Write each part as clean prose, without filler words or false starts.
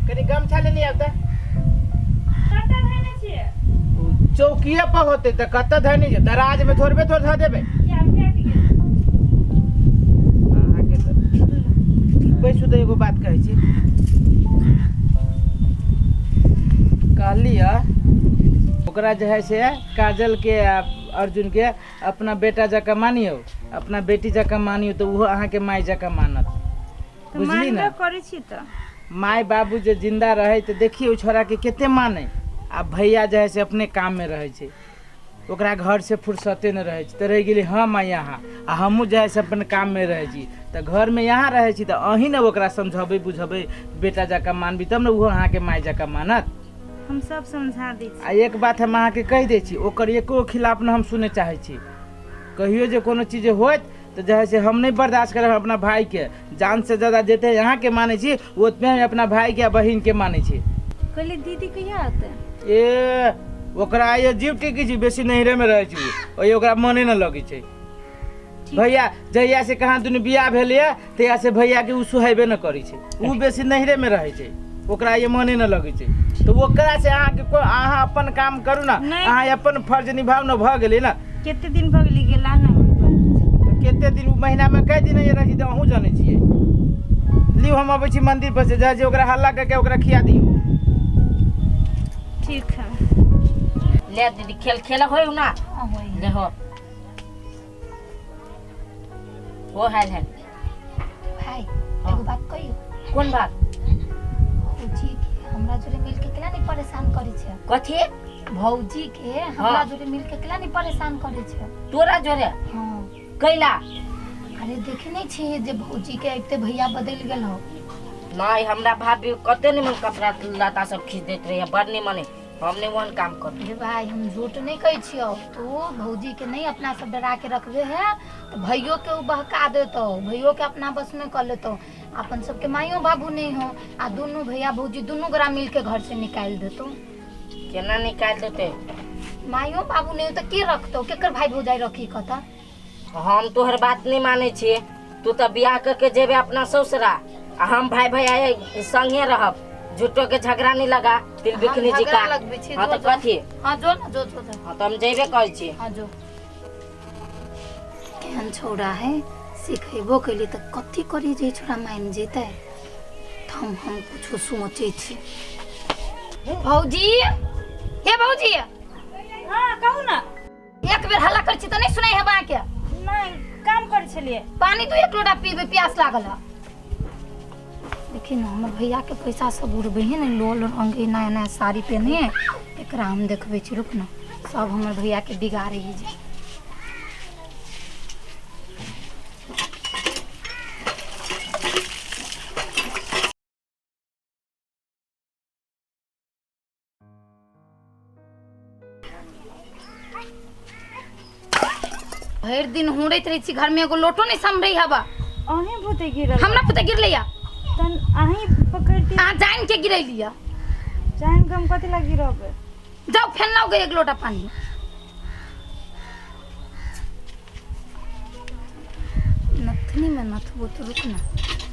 कनी गमछा लेने आब तऽ। कतऽ धयने छियै? चौकिए पर होतै तऽ कतऽ धयने छै? दराज में थोड़बे थोड़ धऽ देबै। किया भेट गेल। अहाँके तऽ बैसू तऽ एगो बात कहै छी। कहली हँ ओकरा जे है से काजल के आ अर्जुन के अपना बेटा जकाँ मानियौ, अपना बेटी जकाँ मानियौ, तऽ ओहो अहाँके माय जकाँ मानत। तऽ बुझली ने? मानबे करै छी तऽ। माय बाबू जे जिंदा रहै तऽ देखियौ छोड़ाके कते मानै। आ भैया जे है से अपने काममे रहै छै, ओकरा घरसँ फुर्सते नहि रहै छै। तऽ रहि गेली हम आ यहाँ, आ हमहूँ जे है से अपन काममे रहै छी, तऽ घरमे यहाँ रहै छी, तऽ अहीं ने ओकरा समझेबै बुझेबै, बेटा जकाँ मानबी तब ने ओहो अहाँके माय जकाँ मानत। हम सब समझा दै छी। आ एक बात हम अहाँके कहि दै छी, ओकर एको खिलाफ ने हम सुनय चाहै छी। कहियो जे कोनो चीज होत तऽ जे है से हम नहि बर्दाश्त करब। अपना भाईके जानसँ ज्यादा जते अहाँके मानै छी, ओतबे हम अपना भाईके आ बहिनके मानै छी। कहली दीदी कहिया अतै? ए ओकरा आइयो जीव टिकी छी, बेसी नैहरेमे रहै छै ओ, ओहि ओकरा मने नहि लगै छै। भैया जहिया से कहाँ दुनू बियाह भेल यऽ तहिया से भैयाके ओ सुहेबे नहि करै छै, ओ बेसी नैहरेमे रहै छै, ओकरा ये मने नहि लगै छै। तऽ ओकरा से अहाँके अहाँ अपन काम करू ने, अहाँ अपन फर्ज निभाउ ने, भऽ गेलै ने। कते दिन भऽ गेलै गेला ने? तऽ कते दिन महीनामे कै दिन रहै छै तऽ अहूँ जनै छियै। लियौ, हम अबै छी मंदिर पर से, जाइ छी ओकरा हल्ला करके ओकरा खिया दियौ। ठीक है। ले दीदी, खेल खेल हो ना? ले हो हो हाल है। भाई, एगो बात कहियो? कोन बात? भौजी के हमरा जोरे मिल के केना नहीं परेशान करे छै? कथी? भौजी के हमरा जोरे मिल के केना नहीं परेशान करे छै? तोरा जोरे? हाँ। कैला? अरे देखे नहीं छी जे भौजी के अबिते भैया बदलि गेल हो। नहीं, हमरा भाभी कते निमन कपड़ा लत्ता सब खींच देत रहे, बड़ निमन है। हम नहीं ओहन काम कर। अरे भाई, हम झूठ नहीं कहै छियौ। तू भौजी के नहीं अपना सब डरा के रखबे है तऽ भैयो के उ बहका देतौ, भैयो के अपना बस में कर लेतौ। अपन सबके माइयो बाबू नहीं हो आ दुनू भैया भौजी दुनू गोरा मिल के घर से निकालि देतौ। केना निकालि देते? माइयो बाबू नहीं हो तऽ के रखतौ? केकर भाई भौजाई रखी कतऽ? हम तोहर बात नहीं मानै छियै। तू तऽ बियाह करके जेबे अपना ससुरा आ हम भाई भैया संगे रहब। झूठो के झगड़ा नहीं लगा तिल हम बिखनी जी झगड़ा का। लगबै छी? हाँ जो तऽ जो। कथी? हाँ, जो ना, जो जो जो। हाँ, तऽ हम जेबे करै छी। हाँ, जो। केहन छौड़ा है, सिखेबो कैली तऽ कथी करी जे ई छौड़ा मानि जेतै? तऽ हम कुछो सोचै छी। भौजी, हे भौजी। हाँ, कहू ना। एक बेर हल्ला करै छी तऽ नहि सुनाइ हेबा अहाँके? नहि, काम करै छलियै। पानी तू एक लोटा पीबै, प्यास लागल है। देखी ने, हमर भैया के पैसा सब उड़बै है ने, लोल रंग नया नया साड़ी पहने। एकरा हम देखबै छी, रुक ने। सब हमर भैया के बिगाड़े है जे। भरि दिन हुड़ैत रहै छी घरमे, एगो लोटो नहि सम्हरै हवा। अहीं भूते गिरल। हमरा पुते गिरलै या? तहन अहीं पकड़ती। अहाँ जानि के गिरैली या। जानि के हम कथी लए गिरबै? जाउ, फेर लाउ गे एक लोटा पानी। नथनी में नथबो तो। रुक ना,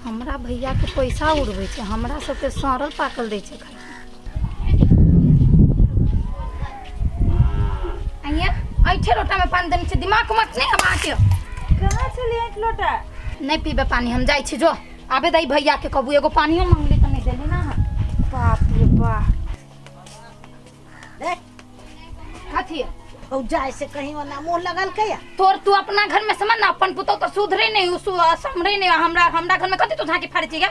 हमरा भैया के पैसा उड़बै छै, हमरा सबके सड़ल पाकल दै छै खाइ। आइए, ऐठे लोटा में पानी देने छै। दिमाग उमाग नहीं हम अहाँके। कहाँ छलियै एक लोटा? नहीं पीबे पानी, हम जाइ छी। जो आबे दई भैया के कहबू। एगो पानियो मंगली तऽ नहीं देली ना अहाँ। बाप रे बाप। देख। कथी? भौजाई से कहीं ओना मुंह लगल के या? तोर तू अपना घर में समझ ना, अपन पुतौ तो सुधरे नहीं, उ समरे नहीं। हमरा हमरा घर में कथी तू झांकी फाड़े छी गे?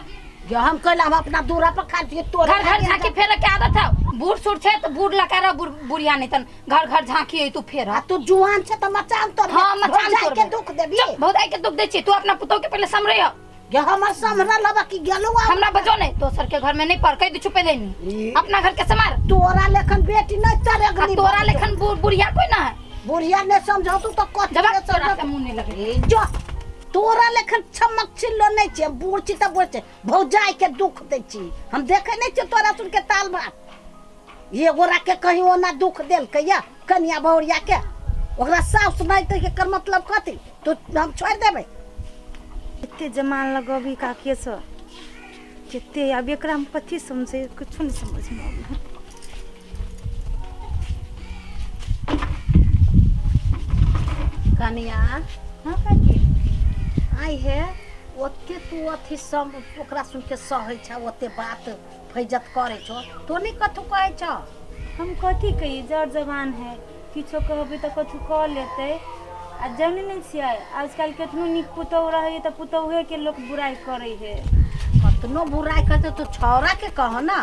जो हम कहला हम अपना दूरा पर खा छियै तोरा। घर घर झांकी फेरे के आदत है। बूढ़ सूढ़ छै तो बूढ़ लगा रह, बूढ़ बुढ़िया नहीं तन घर घर झांकी है तू फेर। आ तू जुआन छै त मचान तोड़। हाँ, मचान भौजाई के तोड़बै। दुख देबी? भौजाई के दुख दै छी? तू अपना पुतौ के पहले समरे हो। जे हमर सम्हरल हबा कि गेलौ आ? हमरा बजो नहीं, दोसर के घर में नहीं पर कह दी छुपे लेनी, अपना घर के समार। तोरा लेखन बेटी नहीं आ तरेगनी। तोरा लेखन बुढ़िया कोई ना है। बुढ़िया ने समझौ तू तो कथी जब के तोरा समझौ? से मुंह नहीं लगे। ए, जो तोरा लेखन छमक छिल्लो नहीं छै। बूढ़ छी तऽ बूढ़ छै, भौजाई के दुख दै छी। हम देखे नहीं छियै तोरा सुन के ताल भात। एगोरा के कहीं ओना दुख देलकै या कनिया बहुरिया के ओकरा साउस नहीं तऽ एकर मतलब कथी? तू हम छोड़ि देबै? एते जमान लगबी काकिए से। कते आब एकरा हम कथी समझे, कुछो नहीं समझ में आबै। कनिया। हाँ काकी। आइ हे, ओते तू अथी सब ओकरा सुन के सहै छ, ओते बात फैजत करै छौ, तो नहीं कथू कहै छ? हम कथी कहिए, जर जवान है, किछो कहबै तऽ कथू कऽ लेतै। आ जानै नहि छियै, आजकल केतनो नीक पुतोहु रहै तऽ पुतोहुए के लोक बुराइ करै है। कतनो बुराइ करतै तो छौड़ा के कह ना।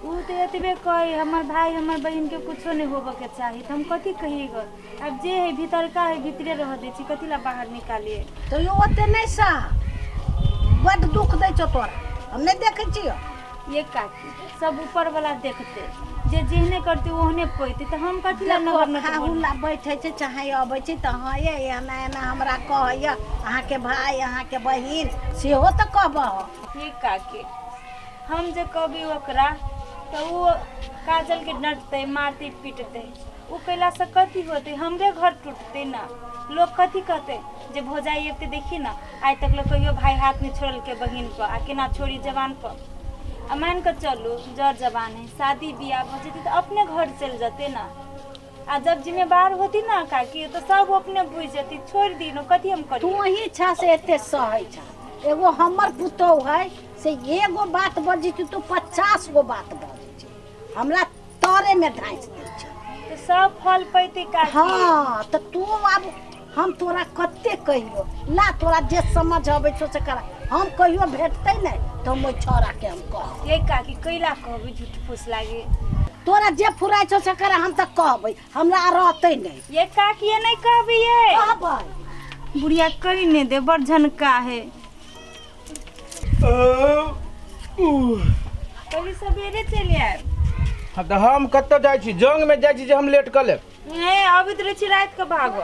उ तऽ एतबे कहै, हमर भाई हमर बहिन के कुछो नहीं होबऽ के चाही। तऽ हम कथी कहिए ग? आब जे है भीतरका है, भीतरे रह दै छी, कथी ला बाहर निकालिए। तो यो ओते नहीं सह, बड दुख दै छौ तोरा, हम नहीं देखै छियौ। ये काकी, सब ऊपर वाला देखते, जे जेहने करते ओहने पैते, तऽ हम कथी ला नगर न खाहु ला बैठे छै चाहे अबै छै तऽ हँ ये एना एना हमरा कहैया अहाँके भाय अहाँके बहिन, सेहो तऽ कहबह। ये काकी, हम जे कहबी ओकरा तऽ ओ काजल के डटतै, मारतै पीटतै। ओ कैलासँ कथी होतै? हमरे घर टूटतै ना। लोग कथी कहतै जे भौजाई अबते देखी ना, आइ तक लोग कहियो भाई हाथ नहीं छोड़लकै बहिन पर, आ केना छोड़ी जवान पर। आ मान कऽ चलू जर जवान है, शादी बियाह भऽ जेतै तऽ अपने घर चलि जेतै ना। आ जब जिम्मेदार होती ना काकी, तऽ सब अपने बुझि जेतै। छोड़ि दी न, कथी हम तू करियै? ही छा से एते सहै छा। एगो हमर पुतोहु है से एगो बात बजै छै तो 50 गो बात बजै छै, हमरा तरे में ढाँसि दै छै। तऽ सब फल पैतै काकी। हाँ तऽ तू आब हम तोरा कते कहियो ला, तोरा जे समझ अबै छौ से कर। हम कहियो भेटतै नहि तऽ हम ओहि छौड़ा के हम कहब। ये काकी, कैला कहबै झूठ फूस लागे? तोरा जे फुराइ छौ से कर, हम तऽ कहबै, हमरा रहतै नहि। ये काकी, ये नहीं कहबै ये। कहबै। बुढ़िया कहि नहीं दे, बड़ झनका है। कभी सवेरे चलि आयब। हाँ तऽ हम कतऽ जाइ छी? जंग में जाइ छी जे हम लेट कऽ लेब? नहीं, अबैत रहै छी राति के भागो।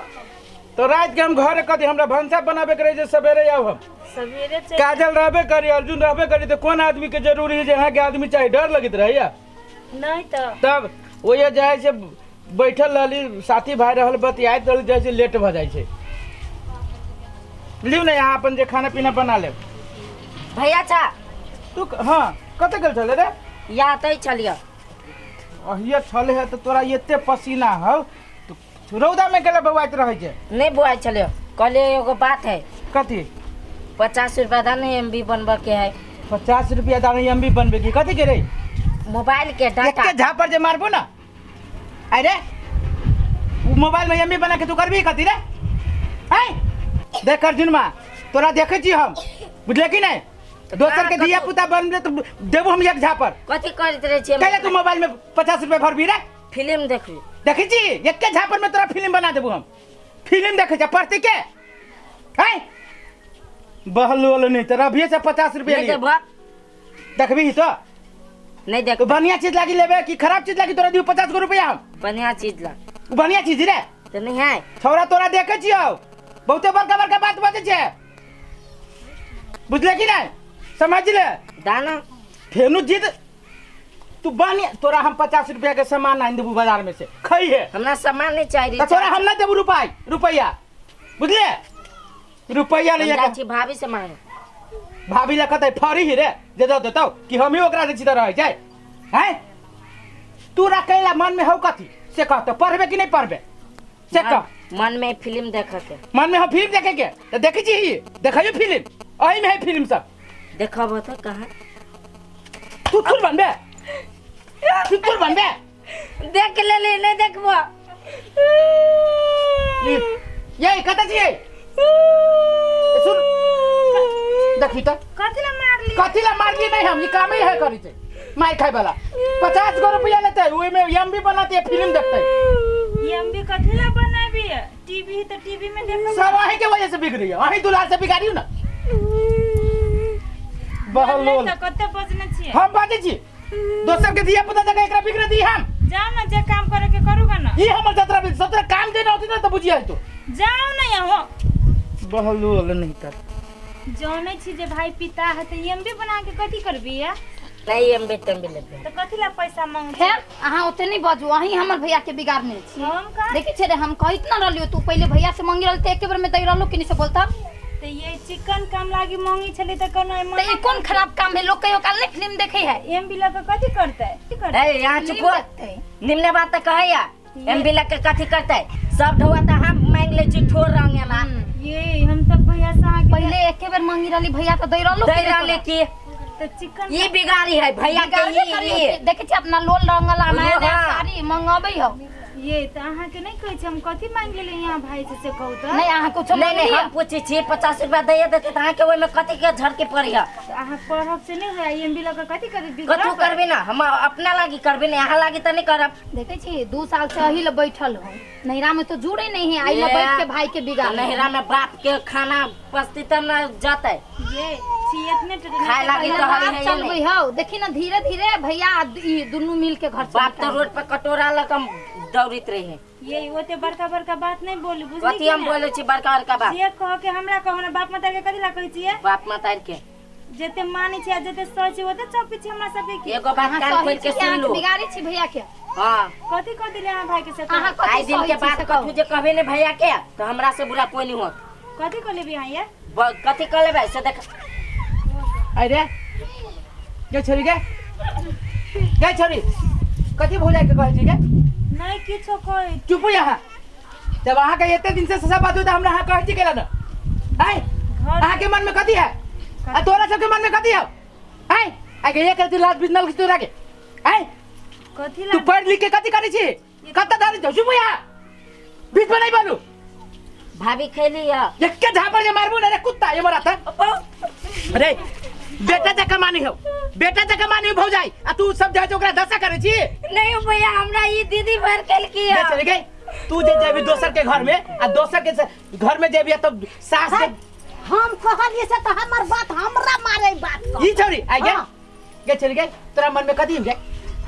तऽ राति के हम घरे कथी, हमरा भनसा बनाबे के रहै छै, सवेरे आउ हम। सवेरे चलि। काजल रहबे करी, अर्जुन रहबे करी, तऽ कोन आदमी के जरूरी है जे अहाँके आदमी चाही? डर लगैत रहैया। नहीं तऽ। तब ओहिए जाइ छै, बैठल रहली, साथी भाई रहल, बतियाइत रहली, जाइ छै लेट भऽ जाइ छै। लिउ ने, यहाँ अपन जे खाना पीना बना लेब। भैया छा। तू हाँ, कतऽ गेल छलै रे? यहाँ तै छलियै। अहिए छलै है तऽ तोरा एते पसीना हौ, तू रौदा में गेले बौआइत रहै छै? नहीं बुआइ छलियै, कहलियै एगो बात है। कथी? 50 रुपया दा ने, एम बी बनबऽ के है। 50 रुपया दाना एम बी बनबे की? कथी के रे? मोबाइल के डाटा। एके झापर जे मारबो ना। अरे उ मोबाइल में एम बी बना के तू करबी कथी रे? आय देख अर्जुन मा, तोरा देखै छी हम, बुझले कि नहीं? दोसर के धिया पुता बनले तो देबो हम एक झापर। कथी करैत रहै छियै? कैले तू मोबाइल में 50 रुपया भरबी रे? फिल्म देखबी। देखै छी, एके झापर में तोरा फिल्म बना देबो हम। फिल्म देखै छ, पढ़ते के आय बहलो नहीं तोरा अभिये से 50 रुपया नहीं लिए। देबह। देखबी तो? नहीं देख। तो बढ़िया चीज लागी लेबे कि खराब चीज लागी तोरा दियौ 50 गो रुपया हम? बढ़िया चीज ला। उ बढ़िया चीज रे? तऽ नहीं है। छौड़ा तोरा देखै छियौ, बहुते बड़का बड़का बात बजै छै, बुझले कि नहीं? समझ ले। दाना। फेनु जिद तू बढ़िया, तोरा हम 50 रुपया के सामान आनि देबू बाजार में से, खई है। हमरा सामान नहीं चाहिए। तऽ तोरा हम ना देबू रुपा रुपया, बुझले? रुपया हम ले जाइ छी भाभी से मांगे। भाभी लए कहतै फरी ही रे जे दऽ देतौ कि हमही ओकरा दै छी तऽ रहै छै। हैं तू रखै ला मन में हौ कथी से कह, तऽ पढ़बे कि नहीं पढ़बे से कह। मन में फिल्म देखे के। मन में हो फिल्म देखे के? तऽ देखै छी, देखैयो फिल्म, एही में है फिल्म सब। देखब तऽ कहाँ? तू तुर बनबे, तू तुर बनबे। देख लेली, नहीं देखबो। ये कतऽ छियै? सुन, देखी तऽ। कथी ला मारली? कथी ला मारली? नहीं, हम ई कामे है करै छै मार खाय वाला। 50 गो रुपया लेतै, ओहिमे एम बी बनाते, फिल्म देखतै। एम बी कथी ला बनाबी? टीवी तऽ टीवी में देखब। सब अहीं के वजह से बिगड़ी है, अहीं दुलार से बिगाड़ियौ ना बहलोल। तऽ कते बजने छियै? हम बाजै छी, दोसर के धिया पुता जगह एकरा बिगड़ दी हम। जाओ ना, जे काम करे के करूगा ना। ई हमर जतरा भी सतरा काम देना होती ना तऽ बुझिया तो। जाओ ना यहाँ। बहलोल नहीं तर। जानै छी जे भाई पिता है, तऽ एम बी बना के कथी करबी या? नहीं एम बी तेम बी लेबै। तऽ कथी ला पैसा मांग? खैर, अहाँ ओते नहीं बाजू, अहीं हमर भैया के बिगाड़ने छी। हम का? देखी छे रे, हम कहत ना रहलियो, तू पहले भैया से मांगी रहल ते एके बेर में दै रहलो कि नहीं से बोलता। तऽ ये चिकन काम लागी मांगी छलै तऽ कोनो तऽ ई कोन खराब काम है लोग कहियो काल नहीं फिल्म देखे है एम बी लऽ कऽ कथी करतै की करतै ए यहाँ चुप फिल्म हो। देखतै निम्ने बात तऽ कहैया एम बी लग के कथी करतै सब ढौआ तऽ हम मांगि लै छी ठोर रंगेला ये हम तऽ भैया से अहाँके पहिले एके बेर मांगी रहली भैया तऽ दै रहलो दै रहले की तऽ चिकन ई बिगाड़ी है भैया के ई ई देखे छी अपना लोल रंगल आ नया नया हाँ। साड़ी मंगाबै हो ये तऽ अहाँके नहि कहै छी हम कथी मांगि लेलियै यहाँ भाई से से कहू तऽ नहीं अहाँ कुछो नहीं नहीं मांगलियै? हम पूछै छी 50 रुपया दैए देतै तऽ अहाँके ओहिमे कथी के झड़के पड़ी है तऽ अहाँ पढ़ब से नहि होया एम बी लऽ कऽ कथी करतै कथू बिगड़ब करबी ना हम अपना लागी करबी ना यहाँ लागी तऽ नहीं करब देखे छी 2 साल से अही ले बैठल हो नैहरा में तो जुड़े नहीं है आई ले ये। बैठ के भाई के बिगाड़ नैहरा में बाप के खाना पचती तब ना जतै ये छी एतने टटे खाए लागी तऽ हरी है चलबै नहीं हो देखी ना धीरे धीरे भैया ई दुनू मिल के घर से बाप तो निकाल रोड पर कटोरा लऽ कऽ दौड़ित रहे ये ओते बड़का बड़का बात नहीं बोलू बुझली कथी हम बोलै छी बड़का बड़का बात जे कह के हमरा कहू ना बाप माता के कथी ला कहै छियै बाप माता के जते मानै छियै आ जते सही छै ओते चौपी छी हमरा सबके की एगो बात अहाँ कान सही खोल के छी, सुन अहाँके लू बिगाड़ै छी भैया के हाँ कथी कह दिले अहाँ भाई के से अहाँ कथी आइ दिन सही के छी बाद से कहू। कथू जे कहबे ने भैया के तो हमरा से बुरा कोई नहीं होत कथी कह लेबी अहाँ ये कथी कह लेबै से देख अरे गे छोरी गे गे छोरी कथी भौजाई के कहै छी गे नहीं किछो कहै चुप हो यहाँ जब अहाँ के एते दिन से सब बात होता हमरा अहाँ कहै छी केला न आय घर अहाँ के मन में कथी है आ तोरा सबके मन में कथी है आय आय के एक रति लाज बिजनल तोरा के आय कथी तू ला पढ़ लिख के कथी करै छी कत धरे छौ चुप हो यहाँ बीच में नहीं बोलू भाभी खेली है एके झापड़ जे मारबू ना रे कुत्ता ये मरा था अरे बेटा जका मानी हो बेटा जका मानी हो भौजाई आ तू सब जाइ ओकरा दशा करै छी नहीं भैया हमरा ई दीदी भर केलकी है चल गई तू जे जेबी दोसर के घर में आ दोसर के घर में जेबी तब सास के हम कहलिए से तऽ हमर बात हमरा मारे बात ई छोरी आई गे हाँ। गे चल गई तोरा मन में कथी हो गए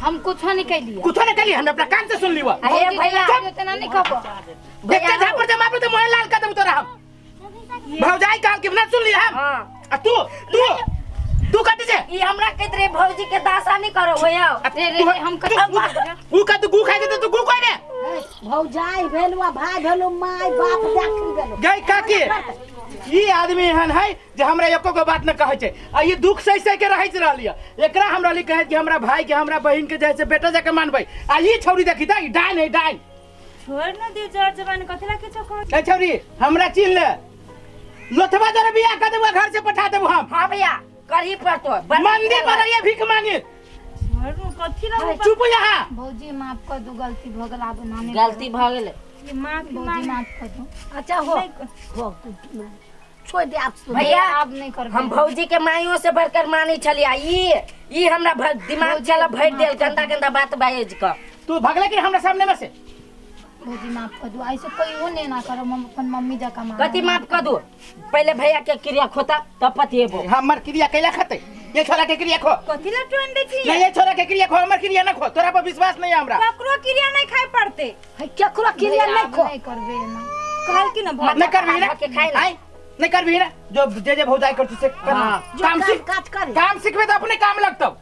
हम कुछो नहीं कैलिए कुछो नहीं कली हम अपना कान से सुन लियो अरे भैया उतना नहीं कहबो एक झापड़ जे मारबू तो मोहे लाल कर देबू तोरा हम भौजाई कहल कि ना सुन ली हम हाँ आ तू तू तू कथी छे ई हमरा कहत रहे भौजी के दासा नहीं करो भैया रे रे रे, हम कथी ऊ का तू गू खाए के तू गू कहबे भौजाई भेलु आ भाई भेलु माय बाप देखी भेलु गई काकी ई आदमी एहन है जे हमरा एको गो बात न कहै छै आ ई दुख सहि सहि के रहैत रहली एकरा हम रहली कहैत कि हमरा भाई के हमरा बहिन के जैसे बेटा जाके मानबै आ ई छौरी देखी त ई डाइन है डाइन छोड़ न दियो जर जवान कथी ला किछो कह ए छौरी हमरा चिन्ह ले लोथबा जरे बियाह कर देबू घर से पठा देबू हम हाँ भैया करही पड़तो मंदिर पर रहिए भीख मांगे छोड़ न कथी ला चुप यहाँ भौजी माफ कर दू गलती भऽ गेल आब नानी गलती भऽ गेलै ये माफी भौजी मांग माफ कर दू अच्छा हो हो छोड़ दे आब सुन भैया आब नहीं करबै हम भौजी के माइयों से बढ़कर मानी छलियै ई ई हमरा दिमाग चला भरि देल गंदा गंदा बात बाजि कऽ तू भगले कि हमरा सामने में से भौजी माफ कर दू ऐसे कहियो नहीं ना करब हम अपन मम्मी जकाँ मानब। कथी माफ कर दू पहले भैया के क्रिया खोता तब पतिएबो हमर क्रिया कैला खते ये छोरा के क्रिया खो कथी ला टोन दै छी नहीं ये छोरा के क्रिया खो हमर क्रिया ना खो तोरा पर विश्वास नहीं है हमरा ककरो क्रिया नहीं खाए पड़ते है केकरो क्रिया भैया, नहीं आब खो नहीं करबै एना कहल कि न भौजी नहीं करबी ना के खाइ ना। आय नहीं करबी ना जो जे जे भौजाई करती से कर हाँ। जो काम काम सीख काज करे काम सीखबे तो अपने काम लगतौ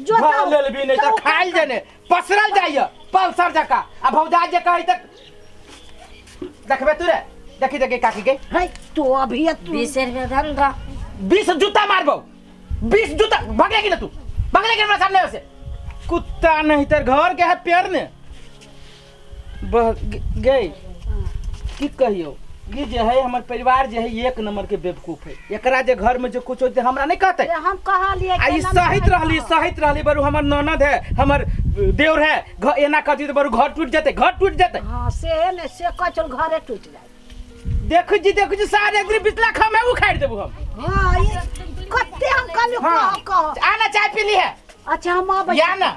जो भर तो लेलबी नहीं तो खाइल जने पसरल जाइए पल्सर जका आ भौजाई जे कही तक देखबे तू रे देखी देखी काकी के है तू अभी तू 20 रुपया धन दा 20 जूता मारबो 20 जूता भगले की ना तू भगले की हमरा सामने से कुत्ता नहीं तर घर के है पेड़ ने बह गई की कहियो ई जे है हमर परिवार जे है एक नंबर के बेवकूफ है एकरा जे घर में जो कुछ होते हमरा नहीं कहते हम कहलिए आ ई सहित रहली सहित रहली बरू हमर ननद है हमर देवर है घर एना करती तो बरू घर टूट जेते घर टूट जेते हाँ से ने से कह चल घरे टूट जाए देखू जी देखू जी सारे एक दिन बिचला खम है उखाड़ देबू हम हाँ ये कते हम कहलियो हाँ कह कह आना चाय पी ली है अच्छा हम अबै या ना